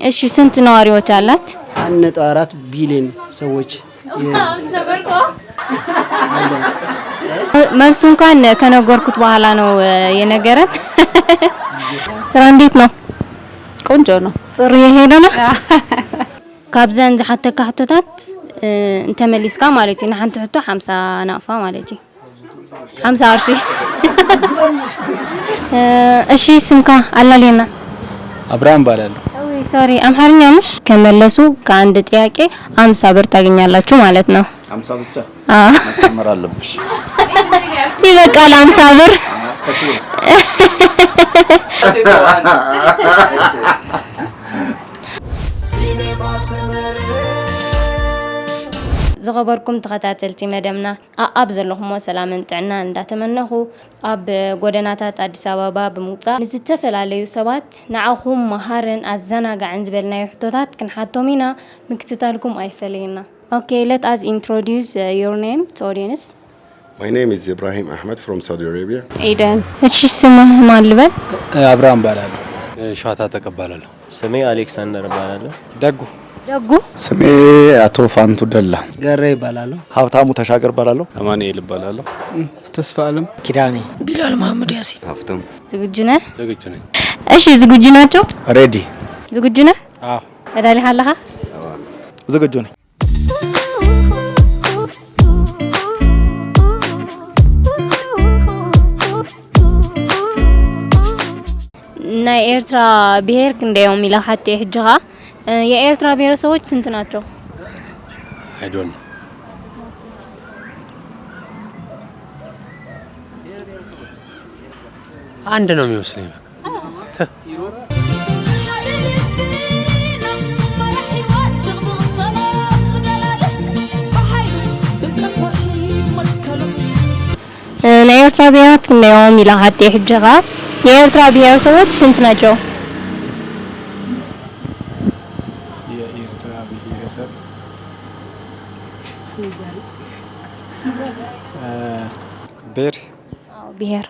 እሺ፣ ስንት ነዋሪዎች አላት? አንድ ነጥብ አራት ቢሊዮን ሰዎች የ- መልሱ እንኳን ከነገርኩት በኋላ ነው የነገረን። ስራ እንዴት ነው? ቆንጆ ነው። ጥሩ የሄደ ነው። ካብዘን ዝሓተካ ሕቶታት እንተመሊስካ ማለት እዩ፣ ንሓንቲ ሕቶ ሓምሳ ናቕፋ ማለት እዩ። ሓምሳ ቅርሺ። እሺ፣ ስምካ ኣላልየና። አብርሃም እባላለሁ። ሶሪ፣ አምሓርኛ ምሽ? ከመለሱ ከአንድ ጥያቄ አምሳ ብር ታገኛላችሁ ማለት ነው። አምሳ ብቻ አዎ። መጨመር አለብሽ። ይበቃል፣ አምሳ ብር። ዝኸበርኩም ተኸታተልቲ መደብና፣ ኣኣብ ዘለኹሞ ሰላምን ጥዕናን እንዳተመነኹ፣ ኣብ ጎደናታት ኣዲስ ኣበባ ብምውጻእ ንዝተፈላለዩ ሰባት ንዓኹም መሃርን ኣዘናጋዕን ዝበልናዮ ሕቶታት ክንሓቶም ኢና። ምክትታልኩም ኣይፈለየና። Okay, let us introduce uh, your name to audience. My name is Ibrahim Ahmed from Saudi Arabia. ኤደን እሺ፣ ስምህ ማን ልበል? አብርሃም እባላለሁ። ሸዋታ ተቀባላለሁ። ስሜ አሌክሳንደር እባላለሁ። ደጉ ደጉ። ስሜ አቶ ፋንቱ ደላ። ገሬ ይባላለሁ። ሀብታሙ ተሻገር እባላለሁ። አማኑኤል እባላለሁ። ተስፋ አለም። ኪዳኔ። ቢላል መሐመድ ያሲን። ሀፍቶም። ዝግጁ ነህ? ዝግጁ ነኝ። እሺ፣ ዝግጁ ናቸው? ሬዲ። ዝግጁ ነህ? አዎ። ተዳሊኻ ኣለኻ? ዝግጁ ነኝ። ናይ ኤርትራ ብሄር ክንደዮም ኢለ ሓትየ ሕጂ ኸኣ። የኤርትራ ብሄረሰቦች ስንት ናቸው? I don't know. አንድ ነው የሚመስለኝ። ናይ ኤርትራ ብሄራት ክንደዮም ኢለ ሓትየ ሕጂ ኸኣ። የኤርትራ ብሄረሰቦች ስንት ናቸው? የኤርትራ ብሄረሰብ ብሄር ብሄር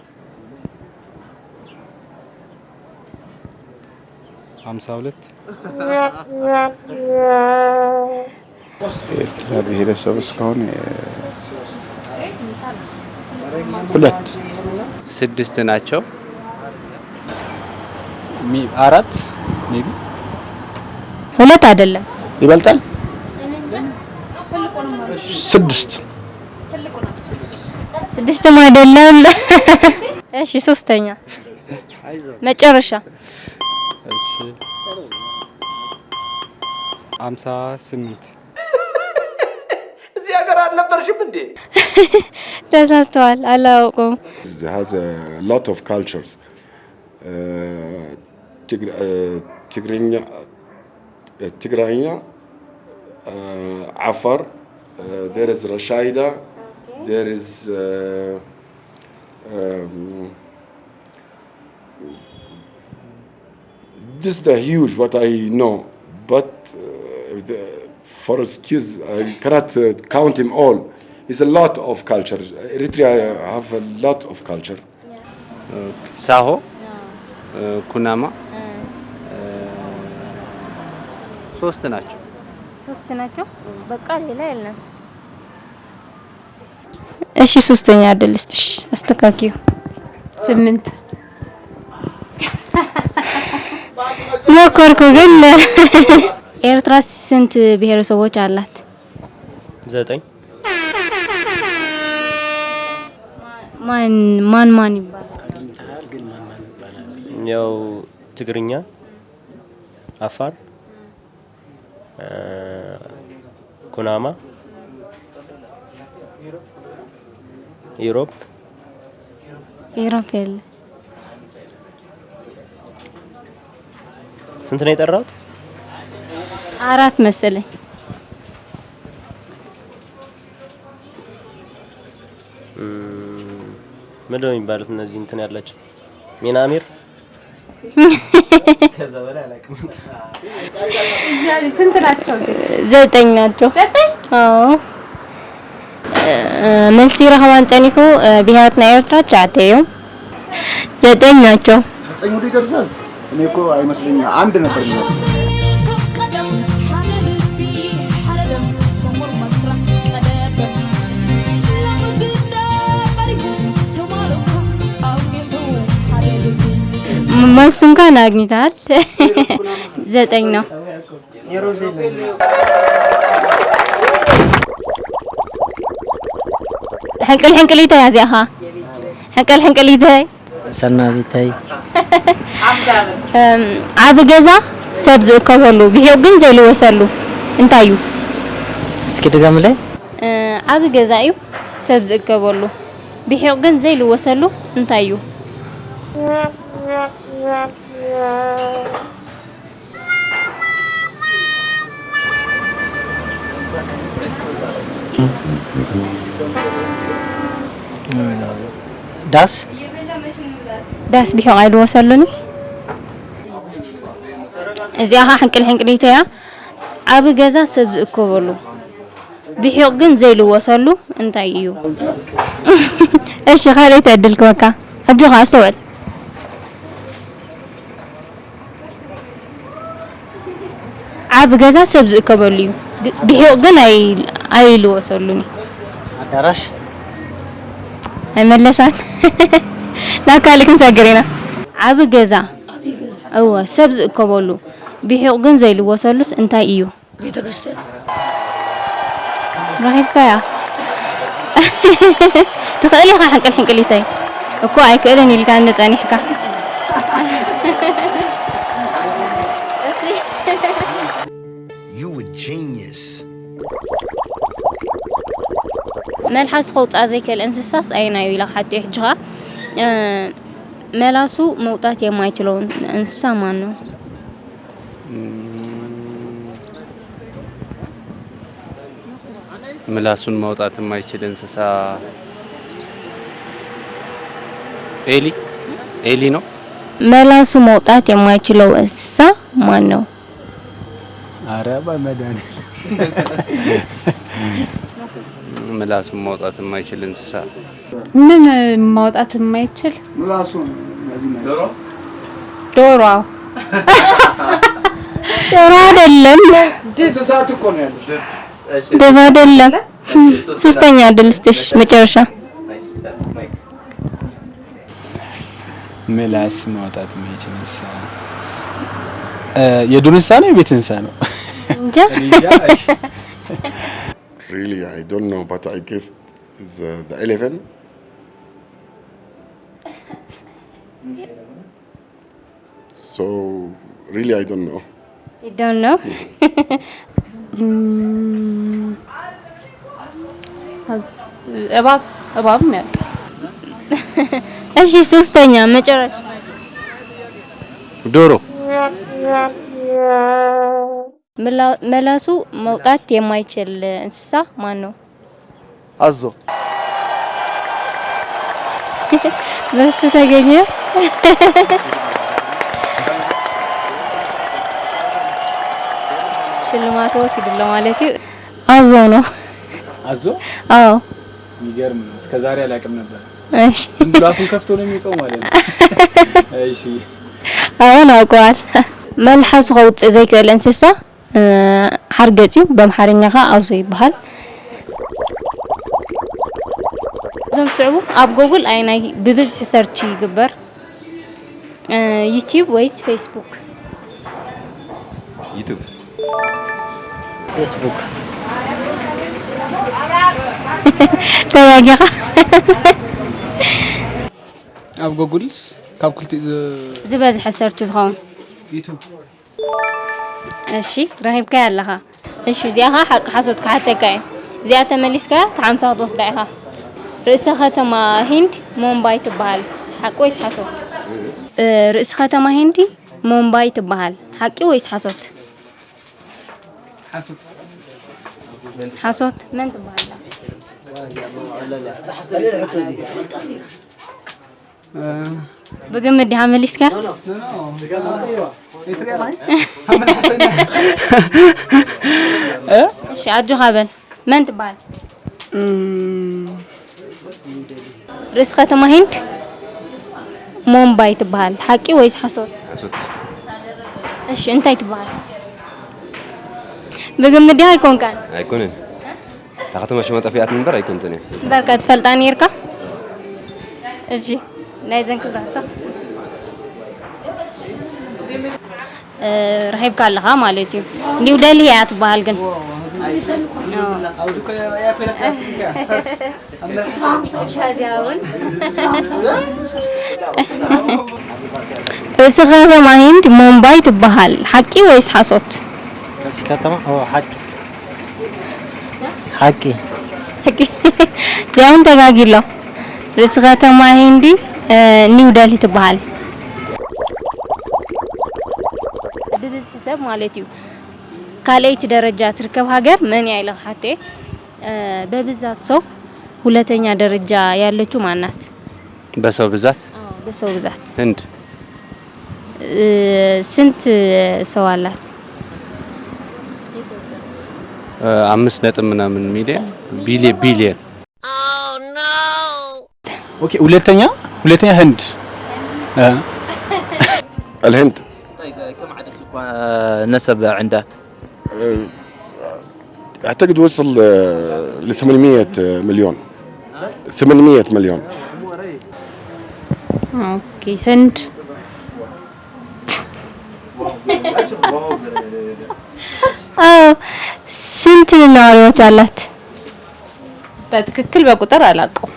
ሀምሳ ሁለት። የኤርትራ ብሄረሰብ እስካሁን ሁለት። ስድስት ናቸው። አራት maybe። ሁለት አይደለም። ይበልጣል። ስድስት። ስድስትም አይደለም። እሺ፣ ሶስተኛ መጨረሻ። እሺ፣ ሀምሳ ስምንት። እዚህ ሀገር አልነበርሽም እንዴ? ተሳስተዋል፣ አላውቅም። It has a lot of cultures. ትግርኛ፣ ትግራኛ፣ ዓፋር፣ there is Rashaida, there is this is the huge what I know, but for excuse I cannot count him all. It's a lot of cultures. Eritrea have a lot of culture. ሳሆ፣ ኩናማ ሶስት ናቸው። ሶስት ናቸው። በቃ ሌላ የለም። እሺ፣ ሶስተኛ እድል ልስጥሽ፣ አስተካኪው። ስምንት። ሞከርኩ ግን። ኤርትራ ስንት ብሄረሰቦች አላት? ዘጠኝ። ማን ማን ማን ይባላል? ያው ትግርኛ፣ አፋር፣ ኩናማ፣ ኢሮብ። ኢሮብ የለ። ስንት ነው የጠራሁት? አራት መሰለኝ። ምንድነው የሚባሉት እነዚህ እንትን ያላቸው? ሚናሚር። እዚያ ስንት ናቸው? ዘጠኝ ናቸው። ዘጠኝ? አዎ። መልሲ ረኸባን ጸኒሑ። ብሄራት ናይ ኤርትራ ትሽዓተ እዮም። ዘጠኝ ናቸው። ዘጠኝ ሁሉ ይደርሳል። እኔ እኮ አይመስለኝም፣ አንድ ነበር የሚመስለኝ። መልሱ እንኳን አግኝተሃል። ዘጠኝ ነው። ሕንቅል ሕንቅሊተይ እዚኣኻ። ሕንቅል ሕንቅሊተይ። ሰናቢተይ። ዓቢ ገዛ ሰብ ዝእከበሉ ብሒቕ ግን ዘይልወሰሉ እንታይ እዩ? እስኪ ድገምለይ። ዓቢ ገዛ እዩ ሰብ ዝእከበሉ ብሒቕ ግን ዘይልወሰሉ እንታይ እዩ? ዳስ። ዳስ ብሒቕ ኣይልወሰሉን እዩ። እዚኣ ኸዓ ሕንቅል ሕንቅሊተይ እያ። ዓቢ ገዛ ሰብ ዝእከበሉ ብሒቕ ግን ዘይልወሰሉ እንታይ እዩ? እሺ ካልኣይቲ ዕድል ክበካ። ኣጆኻ ኣስተውዕል። ዓቢ ገዛ ሰብ ዝእከበሉ እዩ። ግ- ብሒቕ ግን ኣይ ኣይልወሰሉን እዩ። ኣዳራሽ። ኣይመለሳን። ናብ ካልእ ክንሰግር ኢና። ዓቢ ገዛ እወ ሰብ ዝእከበሉ ብሒቕ ግን ዘይልወሰሉስ እንታይ እዩ? ቤተክርስትያን። ረኺብካያ። ትኽእል ኢኻ ሕንቅል ሕንቅሊተይ። እኮ ኣይክእልን ኢልካኒ ጸኒሕካ። You a genius. መልሓስ ከውፅኣ ዘይክእል እንስሳስ ኣየናዩ ኢላ ክሓቶ ሕጂ ኸዓ መላሱ መውጣት የማይችለው እንስሳ ማን ነው? ምላሱን ማውጣት የማይችል እንስሳ ኤሊ ኤሊ ነው። መላሱ መውጣት የማይችለው እንስሳ ማን ነው? ኧረ በመድኃኒዓለም። ምላሱን ማውጣት የማይችል እንስሳ ምን ማውጣት የማይችል? ምላሱን እነዚህ ናቸው። ዶሮ። ዶሮ አይደለም። እንስሳት እኮ ነው ያሉት። ድብ አይደለም። ሶስተኛ እድል ስጥሽ መጨረሻ። ምላስ ማውጣት የማይችል እንስሳ እ፣ የዱር እንስሳ ነው የቤት እንስሳ ነው? እንጃ። Really, I don't know, but I guess the, the elephant. So, really, I don't know. You don't know? እባብ እባብም ያልቃል። እሺ ሶስተኛ መጨረሻ። ዶሮ። መላ- መላሱ መውጣት የማይችል እንስሳ ማን ነው? አዞ። መልሱ ተገኘ። ሽልማት ወሲድሎ ማለት እዩ። አዞ ነው። አዞ። አዎ። የሚገርም ነው። እስከ ዛሬ አላውቅም ነበር። እሺ። ዝም ብሎ አፉን ከፍቶ ነው የሚወጣው ማለት ነው። እሺ። አሁን አውቀዋል። መልሓሱ ከውፅእ ዘይክእል እንስሳ ሓርገፅ እዩ። ብኣምሓርኛ ከዓ ኣዞ ይበሃል። እዞም ዝስዕቡ ኣብ ጎጉል ኣየናይ ብብዝሒ ሰርች ይግበር? ዩቲዩብ ወይስ ፌስቡክ? ዩቱብ። ፌስቡክ። ተባጊኻ። ኣብ ጎጉልስ ካብ ክልቲኡ ዝበዝሐ ሰርች ዝኸውን ዩቱብ። እሺ ረኺብካያ ኣለኻ። እሺ እዚኣ ኸዓ ሓቂ ሓሶት ክሓተካ እየ። እዚኣ ተመሊስካ ሓምሳ ክትወስዳ ኢኻ። ርእሰ ከተማ ሂንድ ሞምባይ ትበሃል። ሓቂ ወይስ ሓሶት? እ፣ ርእሲ ከተማ ሂንዲ ሞምባይ ትበሃል። ሓቂ ወይስ ሓሶት? ሓሶት። መን ትበሃል? ብግምት ዲኻ መሊስካ? እሺ ኣጆኻ በል። መን ትበሃል? ርእሲ ከተማ ሂንድ? ሞምባይ ትበሃል። ሓቂ ወይስ ሓሶት? ሓሶት። እሺ፣ እንታይ ትበሃል? ብግምት ዲኻ ኣይኮንካን? ኣይኮነን። እታ ከተማ ሽማ ጠፊኣትኒ እምበር ኣይኮንትን እያ። እምበርካ ትፈልጣ ነይርካ? እሺ፣ ናይዘን ክብራቶ። እ፣ ረኺብካ ኣለኻ ማለት እዩ። ኒው ደልሂ እያ ትበሃል ግን። ኣብዚ እኮ እያ ኮይና ክላስ እኮ እያ፣ ሰርች። ርእሲ ከተማ ሂንድ ሞምባይ ትበሃል። ሓቂ ወይስ ሓሶት? ርእሲ ከተማ፣ ኦ፣ ሓቂ። ሓቂ። ሓቂ። እዚኣ እውን ተጋጊ ኣሎ። ርእሲ ከተማ ሂንዲ፣ እ፣ ኒው ደልሂ ትበሃል። ብብዝሒ ሰብ ማለት እዩ። ካልኣይቲ ደረጃ ትርከብ ሃገር መን እያ ኢለ ክሓቶ እየ። እ፣ በብዛት ሰው ሁለተኛ ደረጃ ያለችው ማን ናት? በሰው ብዛት? አዎ፣ በሰው ብዛት። ህንድ። እ፣ ስንት ሰው አላት? እ፣ አምስት ነጥብ ምናምን ሚሊዮን፣ ቢሊዮን፣ ቢሊዮን። ኦኬ፣ ሁለተኛ፣ ሁለተኛ ህንድ። እ። الهند. طيب، كم عدد سكان، آه، نسب عنده؟ أه، أعتقد وصل، أه، ل ثمانمية مليون. ثمانمية مليون. ኦኬ፣ ህንድ። አዎ፣ ስንት ነዋሪዎች አላት? በትክክል በቁጥር አላውቀውም።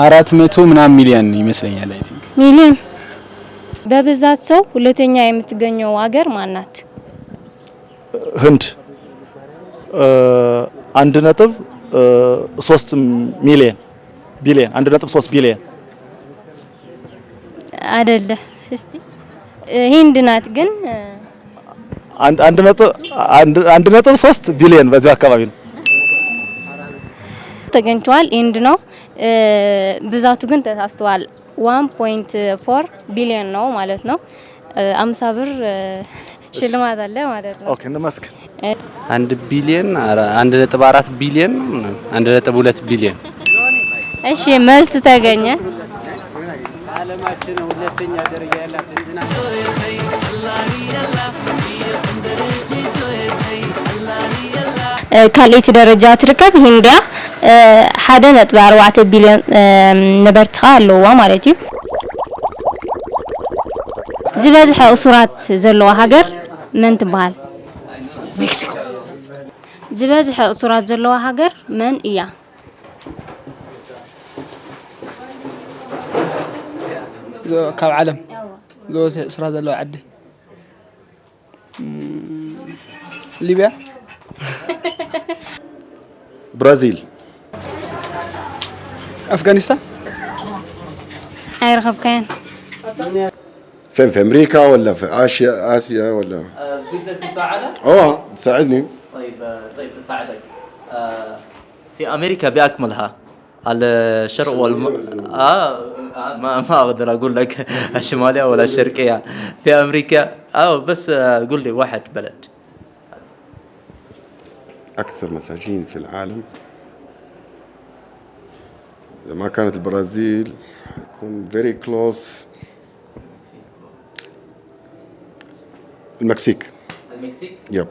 አራት መቶ ምናምን ሚሊዮን ይመስለኛል። አይ ቲንክ። ሚሊዮን። በብዛት ሰው ሁለተኛ የምትገኘው አገር ማን ናት? ህንድ። እ፣ አንድ ነጥብ ሶስት ሚሊዮን፣ ቢሊዮን፣ አንድ ነጥብ ሶስት ቢሊዮን። አይደለ። እስቲ፣ እ፣ ሂንድ ናት ግን፣ እ፣ አንድ፣ አንድ ነጥብ፣ አንድ፣ አንድ ነጥብ ሶስት ቢሊዮን በዚሁ አካባቢ ነው። ተገኝቷል። ሂንድ ነው። እ፣ ብዛቱ ግን ተሳስተዋል። ዋን ፖይንት ፎር ቢሊዮን ነው ማለት ነው። እ፣ አምሳ ብር፣ እ፣ ሽልማት አለ ማለት ነው። ኦኬ፣ እንመስክር። እ፣ አንድ ቢሊዮን፣ አራ-፣ አንድ ነጥብ አራት ቢሊዮን ነው ምናምን። አንድ ነጥብ ሁለት ቢሊዮን። እሺ፣ መልስ ተገኘ። እ፣ ካልኣይቲ ደረጃ ትርከብ ሂንድያ፣ እ፣ ሓደ ነጥቢ ኣርባዕተ ቢልዮን፣ እ፣ ነበርቲ ኸኣ ኣለውዋ ማለት እዩ። ዝበዝሐ እሱራት ዘለዋ ሃገር መን ትበሃል? ሜክሲኮ። ዝበዝሐ እሱራት ዘለዋ ሃገር መን እያ? ካብ ዓለም ዝበዝሐ እሱራት ዘለዋ ዓዲ። ሊብያ። ብራዚል። ኣፍጋኒስታን። ኣይረኸብካዮን። فين؟ في أمريكا ولا في آسيا، آسيا ولا؟ آه، بدك مساعدة؟ أوه، تساعدني. طيب، آه، طيب، أساعدك. آه، في أمريكا بأكملها. على الشرق والم-، آه، آه، ما، ما أقدر أقول لك الشمالية ولا الشرقية. في أمريكا، آه، بس، آه، قول لي واحد بلد. أكثر مساجين في العالم. إذا ما كانت البرازيل، يكون very close. المكسيك. المكسيك؟ يب.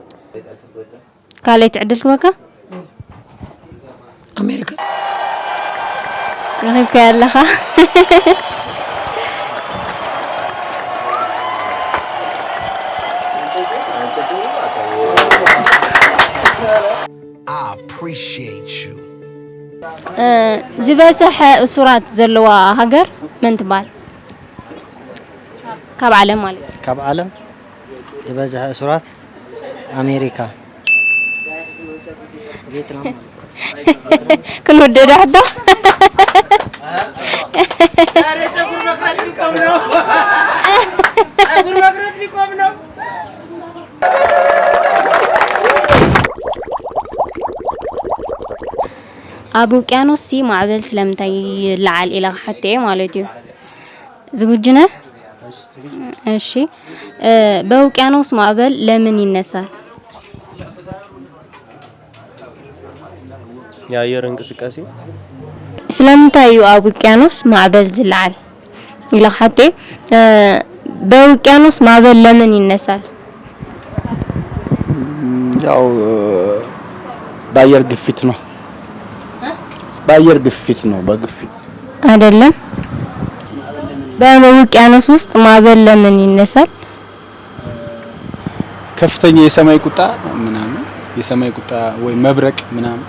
ካልኣይቲ ዕድል ክበካ? ኣሜሪካ። ረኺብካዮ ኣለኻ። I appreciate you. እ፣ ዝበዝሐ እሱራት ዘለዋ ሃገር መን ትበሃል? ካብ ዓለም ማለት እዩ። ካብ ዓለም ዝበዝሐ እሱራት ኣሜሪካ። ቬትናም ማለት እዩ። ክንወደዳ ሕቶ። ኧረ ጸጉር መቁረጥ ሊቆም ነው። ጸጉር መቁረጥ ሊቆም ነው። ኣብ ውቅያኖስ ሲ ማዕበል ስለምንታይ ይለዓል ኢለ ክሓቶ እየ ማለት እዩ። ዝግጁ ነህ? እሺ። እ፣ በውቅያኖስ ማዕበል ለምን ይነሳል? የአየር እንቅስቃሴ። ስለምንታይ እዩ ኣብ ውቅያኖስ ማዕበል ዝለዓል? ኢለ ክሓቶ እየ። እ፣ በውቅያኖስ ማዕበል ለምን ይነሳል? ያው በአየር ግፊት ነው። በአየር ግፊት ነው። በግፊት አይደለም። በውቅያኖስ ውስጥ ማዕበል ለምን ይነሳል? ከፍተኛ የሰማይ ቁጣ ምናምን፣ የሰማይ ቁጣ ወይ መብረቅ ምናምን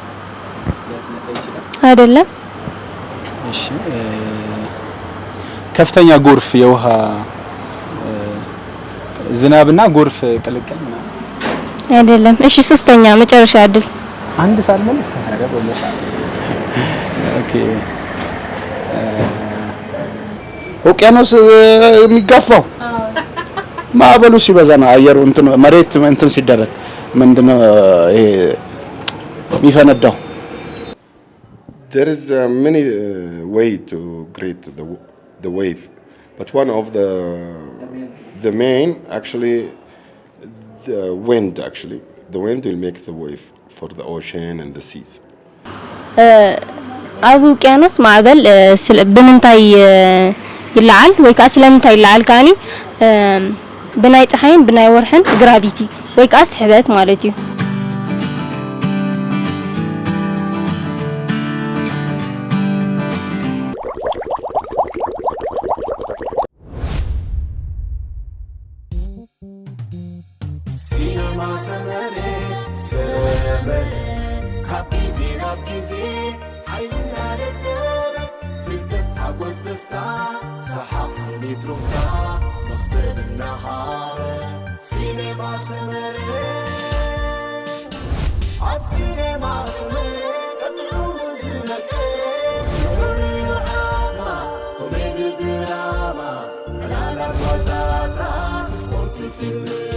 ሊያስነሳ ይችላል። አይደለም። እሺ፣ እ፣ ከፍተኛ ጎርፍ፣ የውሃ፣ እ፣ ዝናብና ጎርፍ ቅልቅል ምናምን። አይደለም። እሺ፣ ሶስተኛ መጨረሻ እድል። አንድ ሳልመልስ፣ ኧረ በመሳ ኦኬ። ውቅያኖስ የሚጋፋው ማዕበሉ ሲበዛ ነው። አየሩ እንትን መሬት እንትን ሲደረግ ምንድነው ይሄ የሚፈነዳው? There is uh, many uh, way to create the, w- the wave, but one of the the main actually the wind actually the wind will make the wave for the ocean and the seas. ኣብ ውቅያኖስ ማዕበል እ፣ ስለ- ብምንታይ እ፣ ይለዓል ወይ ከዓ ስለምንታይ ይለዓል ከዓኒ እ፣ ብናይ ፀሓይን ብናይ ወርሕን ግራቪቲ ወይ ከዓ ስሕበት ማለት እዩ። ሲነማ ሰመረ ሰመረ ካብ ግዜ ናብ ግዜ ሓይሉ እናደለበ ፍልጠት ሓጎስ ደስታ ሰሓቕ ስኒት ሩፍታ መኽሰብ እናሃበ ሲነማ ሰመረ ኣብ ሲነማ ሰመረ ቀጥዑ ዝመቀ ፍቕሪ ዓማ ኮሜዲ ድራማ ዕላላት ዋዛታት ስፖርት ፊልም